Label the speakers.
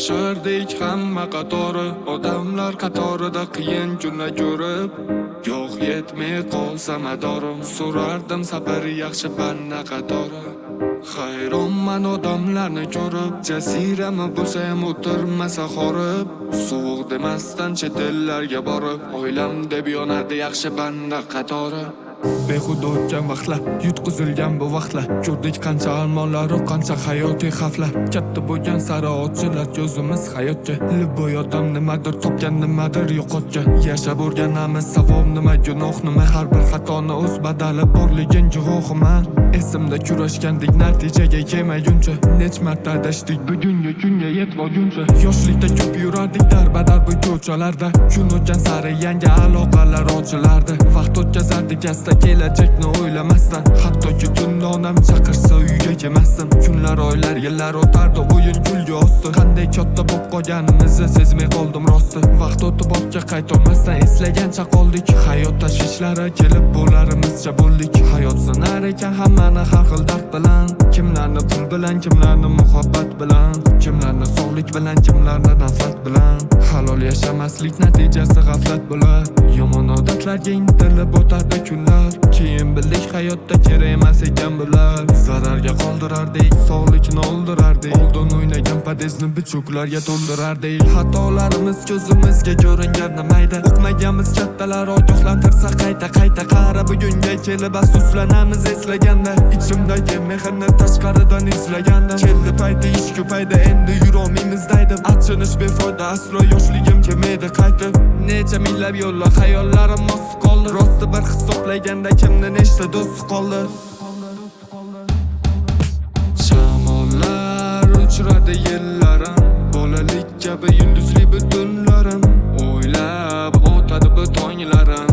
Speaker 1: Yashardik hamma qatori, odamlar qatorida qiyin kunlar ko'rib. Goh yetmay qolsa madorim, so'rardim sabr yaxshi banda qatori. Hayronman odamlarni ko'rib, jazirama bo'lsa ham o'tirmasa horib. Sovuq demasdan chet ellarga borib, oilam deb yonadi yaxshi banda qatori. Behuda o'tgan vaqtlar, yutqizilgan bu vaqtlar. Ko'rdik qancha armonlar, qancha hayotiy xavflar. Katta bo'lgan sari ochilar ko'zimiz hayotga. Любой odam nimadir topgan, nimadir yo'qotgan. Yashab o'rganamiz, savob nima, gunoh nima. Har bir xatoni o'z badali borligin guvohiman. Esimda kurashgandik natijaga kelmaguncha. Nech marta adashdik bugungi kunga yetib olguncha. Yoshlikda ko'p yurardik darbadar bu ko'chalarda. Kun o'tgan sari yangi aloqalar ochilardi. Vaqt o'tkazardik asta kelajakni o'ylamasdan. Hattoki tunda onam chaqirsa uyga kelmasdim. Kunlar, oylar, yillar o'tardi o'yin kulgi osti. Qanday katta bo'lib qolganimizni sezmay qoldim rosti. Vaqt o'tib ortga qaytolmasdan eslagancha qoldik. Hayot tashvishlari kelib bo'larimizcha bo'ldik. Hayot sinar ekan hammani har xil dard bilan. Kimlarni pul bilan, kimlarni muhabbat bilan, kimlarni sog'lik bilan, kimlarni nafrat bilan. Halol yashamaslik natijasi g'aflat bo'lar. Yomon odatlarga intilib o'tadi kunlar. Keyin bildik hayotda kerak emas ekan bular. Zararga qoldirardik, sog'likni o'ldirardik. Oldin o'ynagan podezni bichuklarga to'ldirardik. Xatolarimiz ko'zimizga ko'ringani mayda. Uqmaganmiz kattalar ogohlantirsa qayta qayta. Qara bugunga kelib afsuslanamiz eslaganda. Ichimdagi mehrni tashqaridan izlagandim. Keldi payti, ish ko'paydi, endi yurolmaymiz daydim. Achinish befoyda, aslo yoshligim kelmaydi qaytib. Necha minglab yo'llar xayollarim osti qoldi. Rosti bir hisoblaganda kimni nechta do'sti qoldi. Shamollar uchiradi yillarim, bolalik kabi yulduzli bu tunlarim. O'ylab o'tadi bu tonglarim.